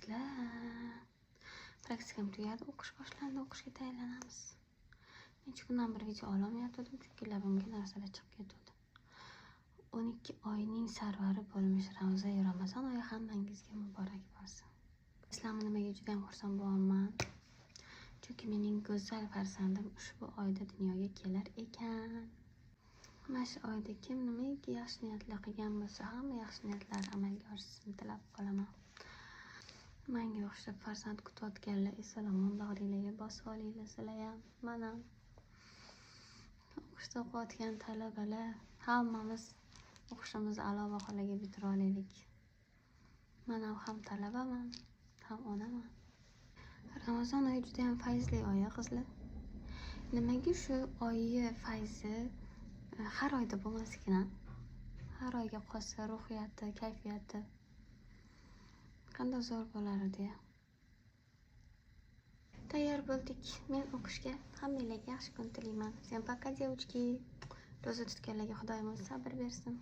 Qizlar, praktikam tugadi, o'qish boshlandi, o'qishga tayyorlanamiz. Necha kundan beri video ololmayotgandim, chunki labimga narsalar chiqib ketuvdi. 12 oyning sarvari bo'lmish Ravzai Ramazon oyi hammangizga muborak bo'lsin. Bilasizlarmi, nimaga juda ham xursand bo'lyapman? Chunki mening go'zal farzandim ushbu oyda dunyoga kelar ekan. Mana shu oyda kim nimaiki yaxshi niyatlar qilgan bo'lsa, hamma yaxshi niyatlari amalga oshishini tilab qolaman. Manga o'xshab farzand kutayotganlar eson-omon bag'ringlarga bosib olinglar sizlar ham, man ham. O'qishda o'qiyotgan talabalar, hammamiz o'qishimizni a'lo baholarga bitira olaylik. Man ham talabaman, ham onaman. Ramazon oyi juda ham fayzli oy, qizlar. Nimaga shu oyni fayzi har oyda bo'lmas ekan, a? Har oyga qolsa, ruhiyati, kayfiyati qanday zo'r bo'lar edi-ya. Tayyor bo'ldik. Men o'qishga, hammanglarga yaxshi kun tilayman. Всем пока, девочки. Ro'za tutganlarga Xudoyim o'zi sabr bersin.